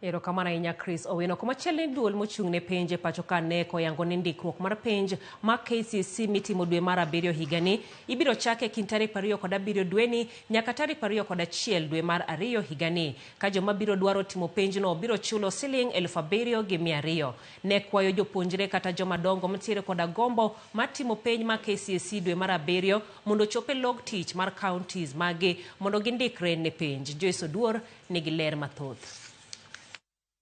Erokamano ahinya, Chris Owino. Komachielo ni duol mochung' ne penj e pacho ka KNEC oyango ni ndikruok mar penj mar KCSE mitimo dwe mar 7 higani ibiro chak e kind tarik 27 dweni nyaka tarik 21 dwe mar 2 higani, ka joma biro dwaro timo penjno biro chulo siling 7200. KNEC kwayo jopuonjre kata joma dongo mantiere koda gombo mar timo penj mar KCSE dwe mar 7 mondo ochop e log tich mar counties magi mondo gindikre ne penj. Joyce Oduor nigi ler mathoth.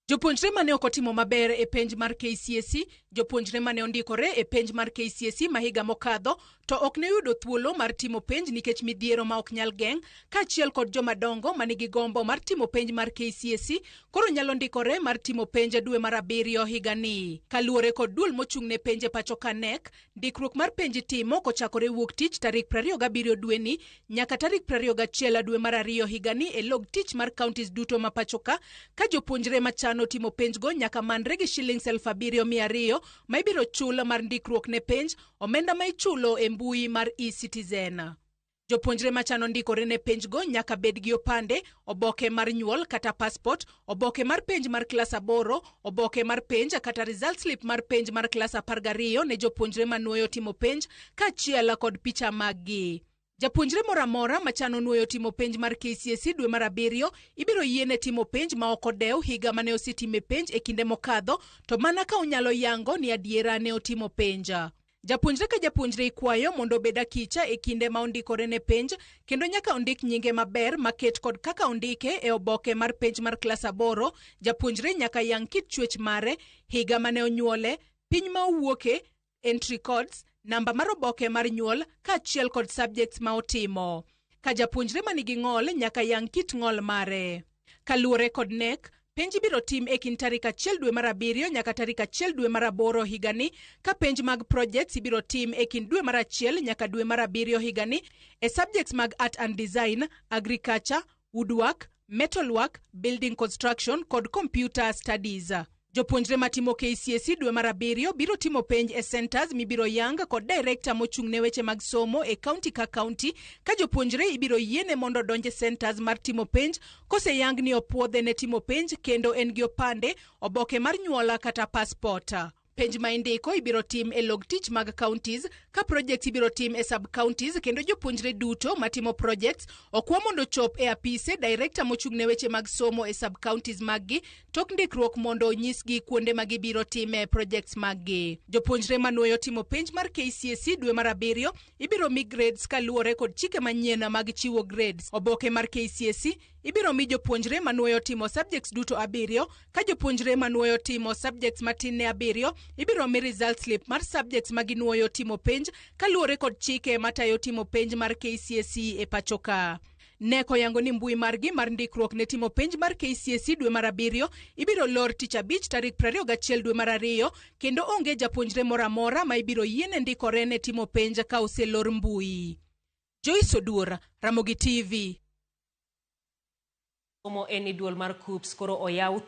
Jopuonjre mane ok otimo maber e penj mar KCSE, jopuonjre mane ondikore e penj mar KCSE ma higa mokadho to ok ne oyudo thuolo mar timo penj nikech midhiero ma ok nyal geng', kaachiel kod joma dongo manigi gombo mar timo penj mar KCSE koro nyalo ndikore mar timo penj dwe mar 7 higani. Kaluwore kod duol mochung' ne penj e pacho ka KNEC, ndikruok mar penj itimo kochakore wuok tich tarik 27 dweni nyaka tarik 21 dwe mar 2 higani e log tich mar counties duto ma pacho ka, ka jopuonjre machano timo penjgo nyaka manre gi shillings 7200 ma ibiro chul mar ndikruok ne penj, omenda ma ichulo e mbui mar eCitizen. Jopuonjre machano ndikore ne penjgo nyaka bed gi opande, oboke mar nyuol kata passport, oboke mar penj mar klas 8, oboke mar penj kata result slip mar penj mar klas 12 ne jopuonjre manuoyo timo penj, kaachiel kod picha maggi. Japuonjre moro amora machano nuoyo timo penj mar KCSE dwe mar 7 ibiro yiene timo penj ma ok odew higa mane osetime penj e kinde mokadho, to mana ka onyalo yango ni adiera ne otimo penj. Japuonjre ka japuonjre ikwayo mondo obed akicha e kinde ma ondikore ne penj, kendo nyaka ondik nyinge maber maket kod kaka ondike e oboke mar penj mar klas 8. Japuonjre nyaka yang kit chwech mare, higa mane onyuole, piny ma owuoke, entry codes, namba mar oboke mar nyuol kaachiel kod subjects ma otimo. Ka japuonjre manigi ng'ol nyaka yang kit ng'ol mare. Kaluwore kod KNEC, penj ibiro tim e kind tarik 1 dwe mar 7 nyaka tarik 1 dwe mar 8 higani, ka penj mag projects ibiro tim e kind dwe mar 1 nyaka dwe mar 7 higani e subjects mag art and design, agriculture, woodwork, metalwork, building construction kod computer studies. Jopuonjre matimo KCSE dwe mar 7 biro timo penj e centers mibiro yang kod director mochung' ne weche mag somo e county ka county, ka jopuonjre ibiro yiene mondo odonj e centers mar timo penj koseyang ni opuodhe ne timo penj kendo en gi opande, oboke mar nyuola kata passport. Penj ma indiko ibiro tim e log tich mag counties, ka projects ibiro tim e sub counties, kendo jopuonjre duto matimo projects okwa mondo ochop e apise director mochung' ne weche mag somo e sub counties maggi tok ndikruok mondo onyisgi kuonde ma gibiro time projects maggi. Jopuonjre manuoyo timo penj mar KCSE dwe mar 7 ibiro mi grades kaluwore kod chike manyien mag chiwo grades. Oboke mar KCSE ibiro mi jopuonjre manuoyo timo subjects duto 7, ka jopuonjre manuoyo timo subjects matin ne 7 ibiro mi result slip mar subjects ma ginuoyo timo penj kaluwore kod chike matayo timo penj mar KCSE e pacho ka. KNEC oyango ni mbui margi mar ndikruok ne timo penj mar KCSE dwe mar 7 ibiro lor tich abich tarik 21 dwe mar 2, kendo onge japuonjre moro amora ma ibiro yiene ndikore ne timo penj ka oselor mbui. Joyce Oduor, Ramogi TV. Somo en ni duol mar KUCCPS koro oyaw